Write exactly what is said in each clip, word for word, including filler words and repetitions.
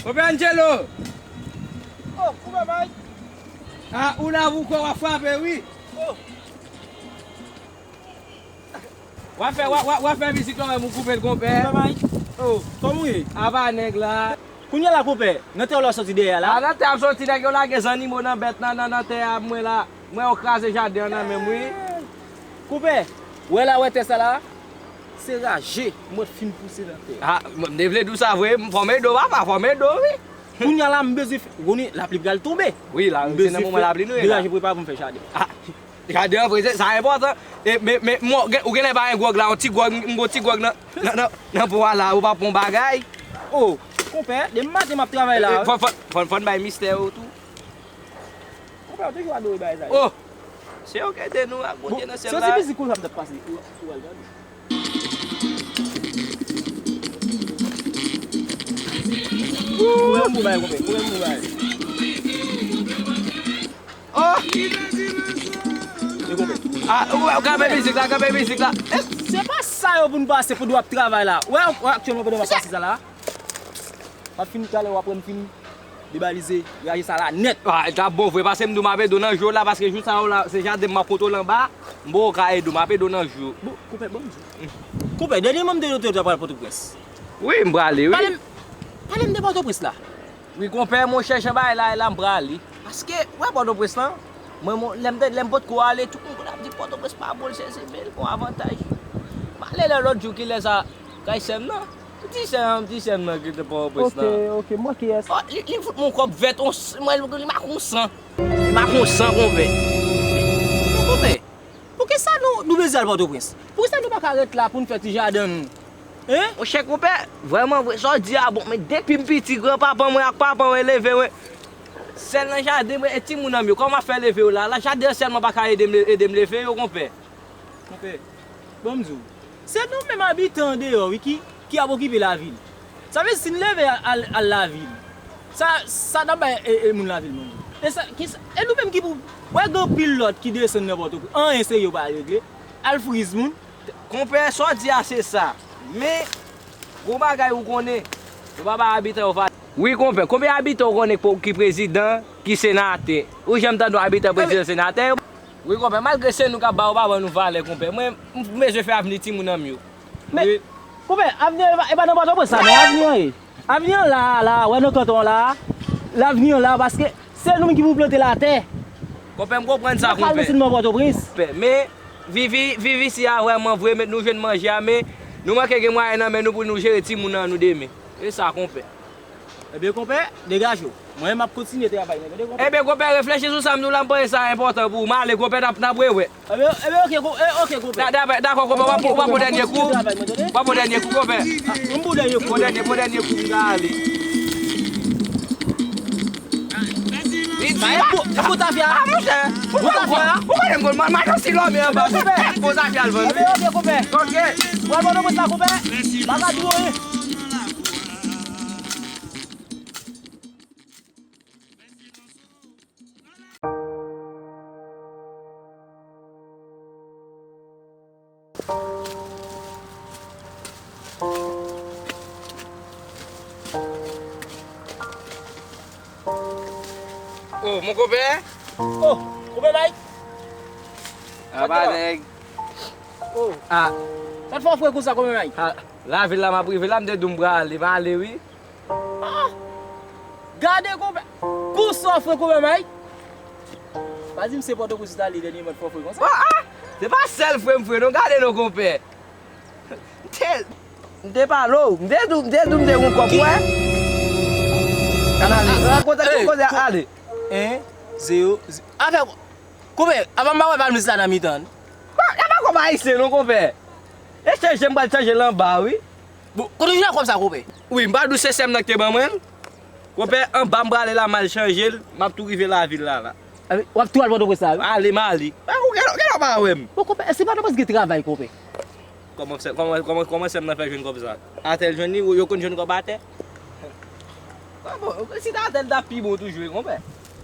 Konpè Angelo! Oh, konpè Mike! Ah, ou la, ou kwè w ap frape, wi! Oh! W ap fè, w ap, w ap, w ap fè mizik la, ou koupe l, konpè. Konpè Mike! Oh, kòman w ye? Apa nèg la? Kounye a la, konpè, nan tè w la soti dèyè a la? Ah, nan tè ap soti, nèg yo lage zannimo nan bèt nan, nan, nan tè a, mwen la. Mwen yo kraze jaden an nan men m, wi. Konpè, wè la, wè tè sa la? Se raje, mwen fin pouse nan tè. Ah, m te vle di w sa vre, fò m ede w, papa, fò m ede w, wi. Kounye a la, m bezwen fè, w konnen, lapli pral tonbe. Wi, la, se nan moman lapli nou ye la. Degaje, prepare pou m fè jaden. Ah, jaden an vre, se, sa enpòtan. E, men, men, mwen, gen, ou genlè pa gen gwòg la, yon ti gwòg, m, m gon ti gwòg nan, nan, nan, nan po a la, ou pa pran bagay. Oh, konpè, depi maten m ap travay la. E, fò, fò, fò, fò n bay mistè yo tou. Konpè, ou toujou adore bagay sa yo. Oh! Se yo ki ede nou ak Bondye nan syèl la. Bon, se ti mizik konsa m t ap pase. Ou, ou al gade. Ou wè m pou bay, konpè. Ou wè m pou bay. Oh! E konpè. Ah, ou wè, kanpe mizik la, kanpe mizik la. Eh, se pa sa yo pou n pase pandan w ap travay la. Ou wè, ou wè aktyèlman pandan m ap pase sa la. W ap fin talè, w ap wè m fin debalize raje sa la nèt. Ah, e t ap bon vre, paske m di w m ap ede w nan jou la, paske jou sa yo la, se jaden m ap kontwole anba, m poko ka ede w, m ap ede w nan jou. Bon, konpè, bon, m di w. Konpè, dènyèman m te di w te pral Pòtoprens. Wi, m prale, wi. Pale m, pale m de Pòtoprens la. Wi, konpè, monchè, jan bagay la ye la, m prale. Paske, w wè Pòtoprens lan, mwen, mwen, lè m te, lè m potko ale, tout moun konn ap di Pòtoprens pa bon, l se, se bèl, gon avantaj. M ale lè lòt jou, kilè sa, kay sè m nan. Ti sè m, ti sè m nan ki te Pòtoprens lan. Ok, ok, m wè kiyès. Oh, li, li fout m yon kòb vèt, on s-, mwen, li mak on san. Li mak on san, konpè. Men, konpè, poukisa nou, nou bezwen al Pòtoprens? Poukisa nou pa ka ret la pou n fè ti jaden nou? Hein? Monchè, konpè, vrèman vre, sa w di a bon, men depi m piti, granpapa mwen ak papa mwen leve mwen sèl nan jaden mwen, e timoun an m yo, kòman m ap fè leve yo la? La, jaden an sèlman pa ka ede m, ede m leve yo, konpè. Konpè, bon, m di w, se nou menm abitan andeyò, wi, ki, ki ap okipe lavil. Sa vle di, si n leve al, al, al lavil, sa, sa n ap bay, e, e, moun lavil manje? E sa, ki sa, e nou menm ki pou, wè gen anpil lòt ki desann nan Pòtoprens, anyen serye yo pa regle, al friz moun. Konpè, sa w di a se sa. Men, gon bagay ou konnen, yo pa bay abitan yo valè. Wi, konpè, konbyen abitan ou konnen ki po-, ki prezidan, ki senatè? Ou janm tande yon abitan prezidan, senatè? Wi, konpè, malgre se nou k ap ba yo, pa ban nou valè, konpè. Mwen, m bezwen fè avni timoun an m yo. Men, konpè, avni an, e pa, e pa nan Pòtoprens sa, non, avni an ye. Avni an la, la, wè nan kanton an la, lavni an la, paske se nou menm ki pou plante latè. Konpè, m konprann sa, konpè. Pral nan Pòtoprens. Konpè, men, vivi, vivi isi a vrèman vre, men nou jwenn manje a, men nou manke gen mwayen nan men nou pou nou jere timoun an nou demen. E sa, konpè. Ebyen, konpè, degaje w. Mwen, m ap kontinye travay mwen, tande, konpè? Ebyen, konpè, reflechi sou sa m di w la, m panse sa enpòtan pou ou. M ale, konpè, n ap, n ap rewè. Ebyen, ebyen, oke, ko-, e, oke, konpè. Da-, da-, dakò, konpè, w ap, w ap pran dènye kou. W ap pran dènye kou, konpè. Ah, m pran dènye kou. Pran dènye, pran dènye kou, m ka ale. Li di, e pou, e pou tafya. Ah, monchè. Pou tafya. Ou konnen m konn, m, m al nan silòm anba. Konpè. Pou tafya al vann. Ebyen, oke, konpè. Oke. W ap vann konsa, konpè. Bagay dwo, wi. Oh, mon konpè. Oh, konpè Mike. Apa, nèg? Oh. Ah. Sa t fè w fre konsa, konpè Mike? Ah, lavil la m ap rive la, m te di w m prale, m ale wi. Ah! Gade konpè. Konsa w fre konpè Mike. Pa di m se Pòtoprens ou t ale dènyèman t fè w fre konsa. Ah, ah! Se pa sèl fre m fre non, gade non konpè. M te, m te pale w, m te di w, m te di w m te gon kòb wè. Gade ale, rakonte tout koze a ale. En, zewo, ze-, afè, konpè, apa m pa wè valmiz la nan mitan. Bon, e pa kòb ayisyen non konpè. E chanje m pral chanje l anba wi. Bon, kote w jwenn kòb sa, konpè? Wi, m pa di w se sè m nan ki te ban mwen l. Konpè, anba m prale la, m al chanje l, m ap tou rive lavil la, la. A, w ap tou al Pòtoprens la, wi? Ale, m ale. A, ou gen, gen lè w pa wè m. Bon, konpè, èske pa nan pòs gen travay, konpè? Kòman sè, kòman, kòman, kòman sè m nan fè jwenn kòb sa? Atè l jwenn li, yo konn jwenn kòb atè? A, bon, si t atè l t ap pi bon toujou, wi, konpè.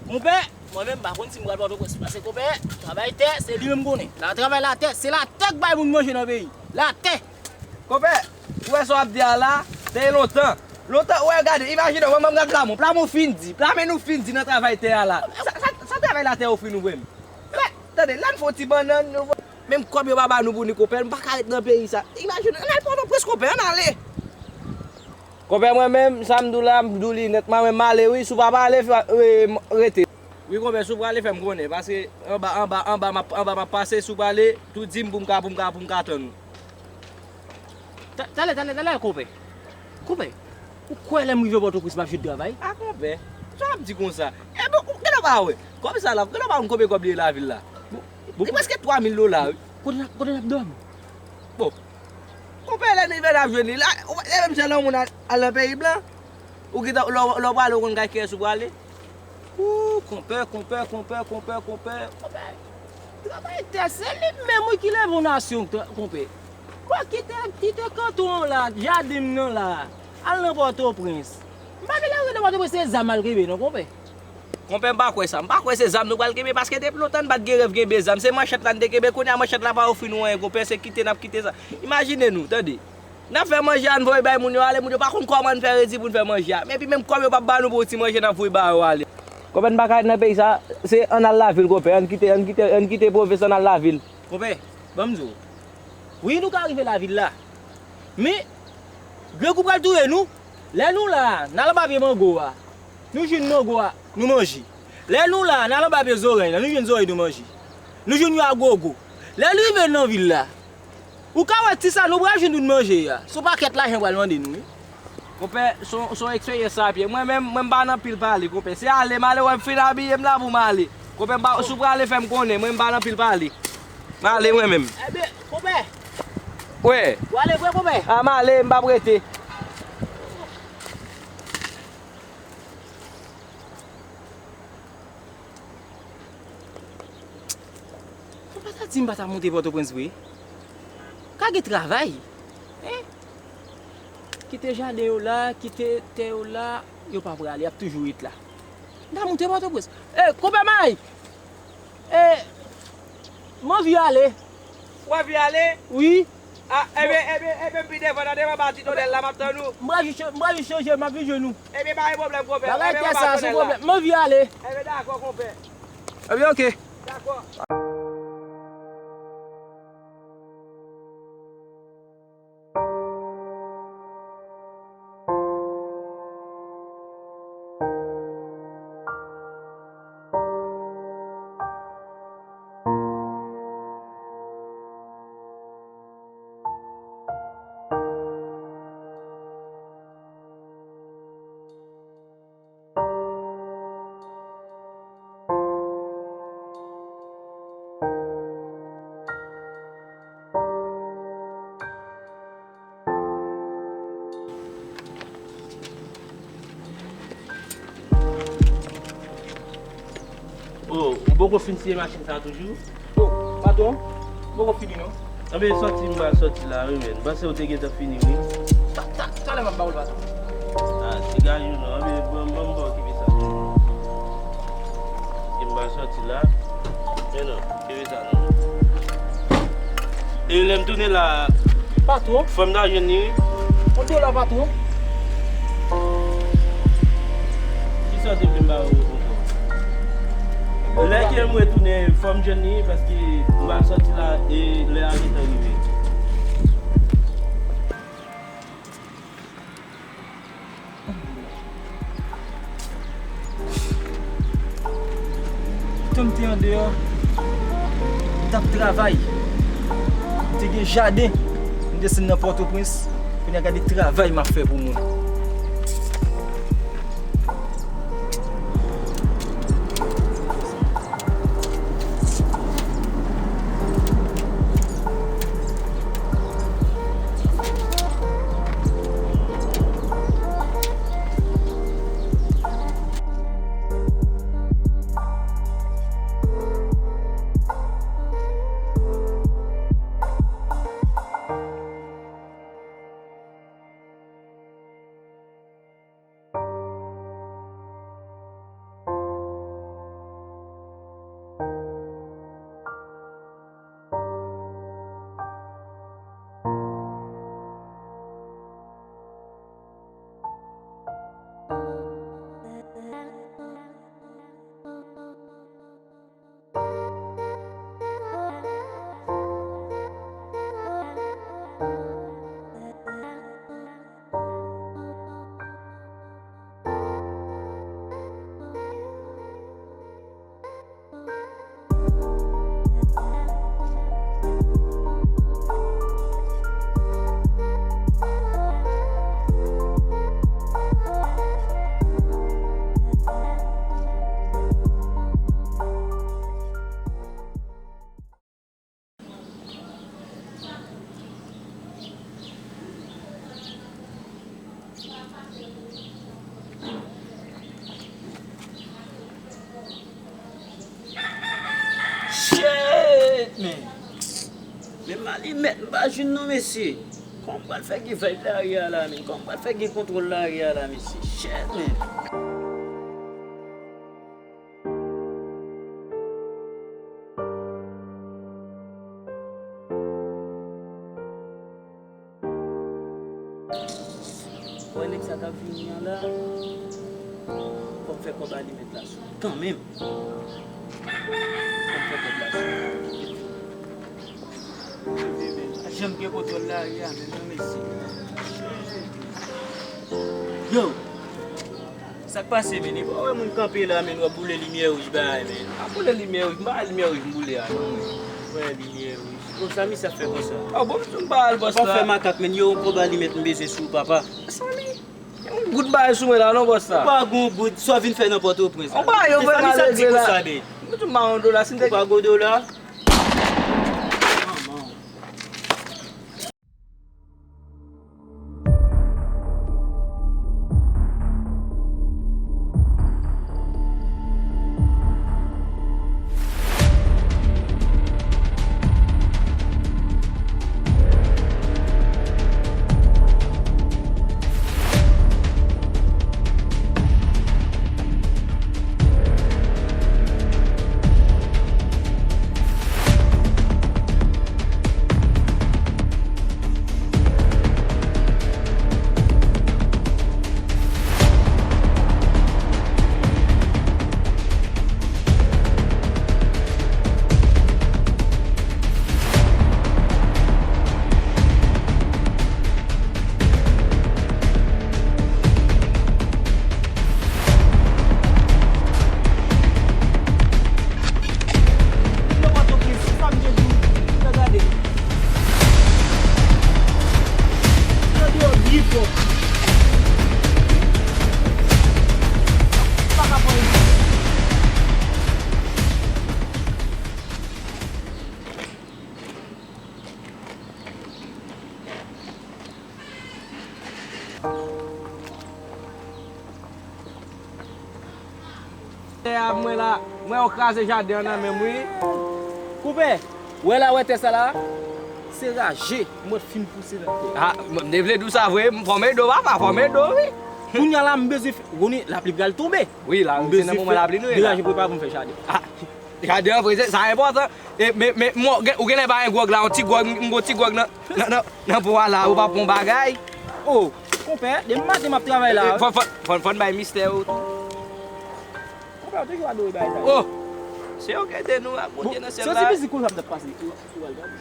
Konpè, mwen menm, m pa konn si m pral Pòtoprens, paske, konpè, travay tè, se li menm m konnen. La, travay latè, se latè k bay moun manje nan peyi. Latè! Konpè, ou wè sa w ap di a la, se lontan. Lontan, wè, gade, imajine w, mwen, mwen, gad Plamon. Plamon fin di. Plamon nou fin di nan travay tè a la. Sa, sa, sa travay latè ofri nou vrèman? Mè, tande, lè n fè yon ti bannann, nou, menm kòb yo pa ba nou pou ni konpè, nou pa ka ret nan peyi sa. Imajine, ann al Pòtoprens konpè, ann ale. Konpè, mwen menm, sa m di w la, m di w li nèt, mwen menm, m ale wi, si w pa pale, fè, e, m, rete. Wi, konpè, si w prale, fè m konnen, paske anba, anba, anba, m ap, anba, m ap pase, si w prale, tou di m pou m ka, pou m ka, pou m ka tann ou. Ta-, talè, talè, talè, konpè. Konpè, ou kwè lè m rive Pòtoprens, m ap jwenn travay? A, konpè, sa w ap di konsa? E bon, ou genlè pa wè. Kòb sa la, genlè pa konn konbyen kòb li ye lavil la? Bon, bon, li prèske twa mil dola, wi. Kote n ap, kote n ap dòmi? Bon, konpè, lè n rive, n ap jwenn li la. Ou, e menm jan lè yon moun al, al nan peyi blan, ou gentan, lè w, lè w prale, ou konn kay kiyès ou prale. Ooh, konpè, konpè, konpè, konpè, konpè, konpè. Travay tè, se li menm, wi, ki leve yon nasyon, konpè. Bon, kite, kite kanton an la, jaden m nan la. Al nan Pòtoprens. M pa genlè rete Pòtoprens, se zam al kenbe, non, konpè. Konpè, m pa kwè sa. M pa kwè se zam nou pral kenbe, paske depi lontan n pa t gen rèv kenbe zam. Se manchèt la n te kenbe, kounye a manchèt la pa ofri nou anyen, konpè, se kite n ap kite sa. Imajine nou, tande. N ap fè manje a, n voye bay moun yo ale, moun yo pa konn kòman n fè redi pou n fè manje a. Epi menm kòb yo p ap ba nou pou yon ti manje n ap voye ba yo ale. Konpè, n pa ka ret nan peyi sa, se ann al lavil, konpè. Ann kite, ann kite, ann kite pwovens, ann al lavil. Konpè, ban m di w. Wi, nou ka rive lavil la. Men, grangou pral touye nou. Lè nou la a, n al anba pye mango a. Nou jwenn mango a, nou manje. Lè nou la a, n al anba pye zorèy la, nou jwenn zorèy, nou manje. Nou jwenn yon agogo. Lè nou rive nan vil la, ou ka wè ti sa nou pral jwenn pou n manje a. Se yon pakèt lajan yo pral mande nou, wi. Konpè, se yon, se yon eksperyans sa pye. Mwen menm, mwen m pa nan pil pale, konpè. Se ale, m ale, wè m fin abiye m la pou m ale. Konpè, m pa, si w prale, fè m konnen. Mwen m pa nan pil pale. M ale mwen menm. Ebyen, konpè. Wè. W ale vre, konpè? A, m ale, m p ap rete. Ou pa ta di m pa ta monte Pòtoprens vre? Ka gen travay. Hein? Kite jaden yo la, kite tè yo la, yo pa prale, y ap toujou ret la. M ta monte Pòtoprens. E, konpè Mike! E, m anvi ale. W anvi ale? Wi. A, ebyen, ebyen, ebyen, pi devan, nan devan ba ti tonèl la, m ap tann ou. M pral jis, m pral jis chanje, m ap vin jwenn ou. Ebyen, pa gen pwoblèm, konpè. Bagay tè sa, se yon pwoblèm. M anvi ale. Ebyen, dakò, konpè. Ebyen, oke. Dakò. Oh, ou poko fin siye machin sa toujou? Oh, patwon, m poko fini non. Anben, sòti, m pral sòti la, wi, men. M panse ou te gentan fini, wi. Ta, ta, talè m ap ba ou l, patwon. Ah, degaje w non. Anben, ban, ban m ba w okipe sa. Ke m pral sòti la. Men non, kenbe sa non. E lè m tounen la, patwon, fò m ta jwenn li, wi. On dola, patwon. Kisa w te vle m ba ou ankò? Lè ke m retounen, fò m jwenn li, paske m pral sòti la, e lè a gentan rive. Tan m te andeyò, m t ap travay. M te gen jaden. M desann nan Pòtoprens. Kounye a gade travay m ap fè pou moun. Ey, mèt, m pa jwenn non, mesye. Kòman m pral fè gen vibe lari a la, menn? Kòman m pral fè gen kontwòl lari a la, mesye? Shit, menn. Wè nèg sa k ap vini an la, fò m fè kòb alimèt la sou kanmenm. Fò m fè kòb la sou. Pa janm gen kontwòl lari a, menn, non, mesye. Yo! Sa k pase, menn? E pa wè moun kanpe la, menn, w ap boule limyè wouj bagay, menn. Pa boule limyè wouj, m pa wè limyè wouj m boule a, non, menn. Wè limyè wouj. Bon, sa misye ap fè konsa? Oh, bon, m di w m pa al, bòs la. Pa fè makak, menn. Yo, yon kòb alimèt m bezwen sou, papa. Sa li? Yon goud bagay sou mwen la, non, bòs la. Ou pa gon goud, sa w vin fè nan Pòtoprens la? Yon bagay yo voye m al regle la. Sa misye ap di konsa, menn? M di w m pa yon dola, si m te... Ou pa gon dola? Vin nan Pòtoprens, sa m te di w, gade. Nan deyò byen pwòp. Pa ka pran yon. Tè a mwen la, mwen yo kraze jaden an nan men m wi. Konpè, wè la, wè tè sa la, se raje mwen fin pouse nan tè. Ah, m te vle di w sa vre, m fòme do papa, fòme do wi. Kounye a la m bezwen fè, konnen lapli pral tonbe. Wi, la, se nan moman lapli nou ye la. Degaje pou pa pou m fè jaden. Ah, jaden an vre, se, sa enpòtan. E, men, men, mwen, gen, ou genlè pa gen gwòg la, yon ti gwòg, m, m gon ti gwòg nan, nan, nan, nan po a la, ou pa pran bagay. Oh, konpè, depi maten m ap travay la. E, fò, fò, fò, fò n bay mistè yo tou. Konpè, ou toujou adore bagay sa yo. Oh, se yo k ede nou ak Bondye nan syèl la. Se yon ti mizik konsa m t ap pase. Ou, ou al gade.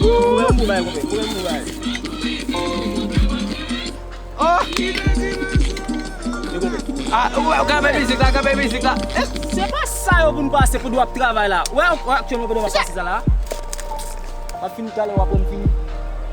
Ou menm ou bay, konpè. Ou menm ou bay. Oh! Ah, ou wè, kanpe mizik la, kanpe mizik la. Eh, se pa sa yo pou n pase pandan w ap travay la. Wè, wè, aktyèlman pandan w ap pase sa la. W ap fin talè, w ap wè m fin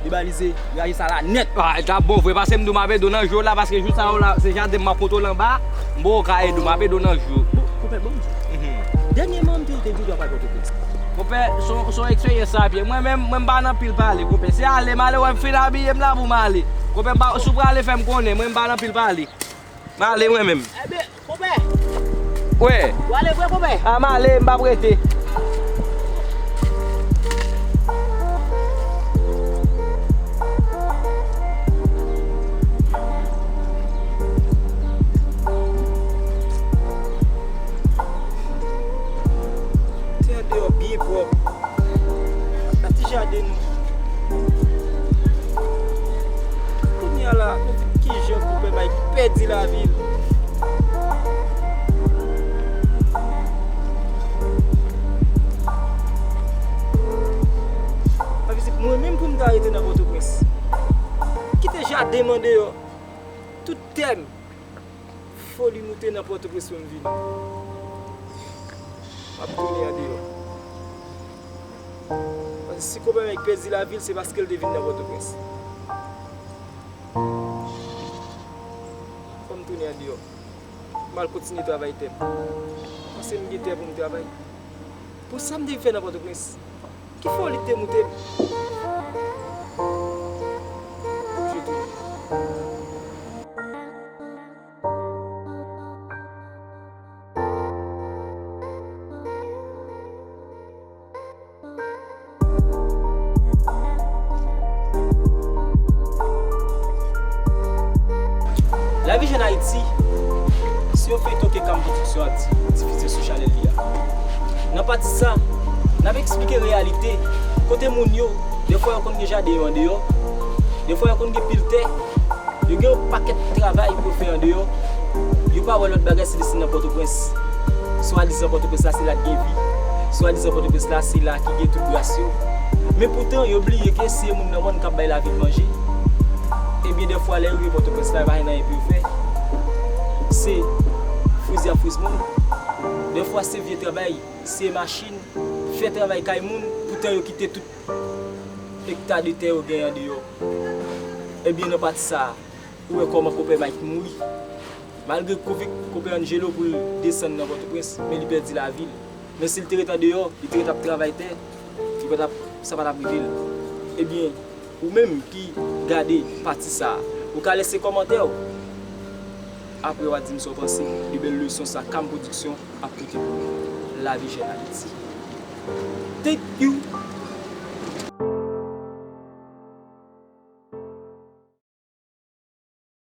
debalize, raje sa la nèt. Ah, e t ap bon vre, paske m di w m ap ede w nan jou la, paske jou sa yo la, se jaden m ap kontwole anba, m poko ka ede w, m ap ede w nan jou. Bon, konpè, bon, m di w. Mhm. Dènyèman, m te, te vin pral Pòtoprens. Konpè, se yon, se yon eksperyans sa pye. Mwen menm, mwen m pa nan pil pale, konpè. Se ale, m ale, wè m fin abiye m la pou m ale. Konpè, m pa, si w prale fè m konnen, mwen m pa nan pil pale. M ale mwen menm. Eben, konpè. Wè. W ale vre, konpè? A, m ale, m p ap rete. Tè deyò byen pwòp. Gade ti jaden nou. Kounye a la, nou di kijan pou pè bay pèdi lavi l. Pa vizit mwen menm pou m ta rete nan Pòtoprens. Kite jaden m andeyò. Tout tè m. Foli moute nan Pòtoprens pou m vini. M ap tounen andeyò. Paske si konpè Mike pèdi lavi l, se paske l te vin nan Pòtoprens. Fò m tounen andeyò. M al kontinye travay tè m. Paske m gen tè pou m travay. Pou sa m te vin fè nan Pòtoprens. Ki foli te moute m? Fòk je tounen. Lavi Jèn Ayiti se yon feyton ke Kam Pwodiksyon ap di-, difize sou chanèl li a. Nan pati sa, n ap eksplike reyalite kote moun yo, defwa yo konn gen jaden yo andeyò, defwa yo konn gen pil tè, yo gen yon pakèt travay pou yo fè andeyò, yo pa wè lòt bagay si li se nan Pòtoprens. Swadizan Pòtoprens la se la ki gen vi. Swadizan Pòtoprens la se la ki gen tout gras yo. Men poutan, yo bliye ke se moun nan mòn k ap bay lavil manje. Ebyen, defwa, lè yo rive Pòtoprens la, yo pa gen anyen pou yo fè. Se friz y ap friz moun. Defwa, se vye travay, se machin, fè travay kay moun, poutan yo kite tout ekta de tè yo genyen andeyò. Ebyen, nan pati sa a, ou wè kòman Konpè Mike mouri. Malgre konvik Konpè Angelo pou l desann nan Pòtoprens, men li pèdi lavi l. Men si l te ret andeyò, li te ret ap travay tè, li pa t ap, sa pa t ap rive l. Ebyen, ou menm ki gade pati sa a, ou ka lese kòmantè w. Apre, w a di m sa w panse de bèl leson sa Kam Pwodiksyon ap pote pou nou. Lavi Jèn Ayiti. Thank you.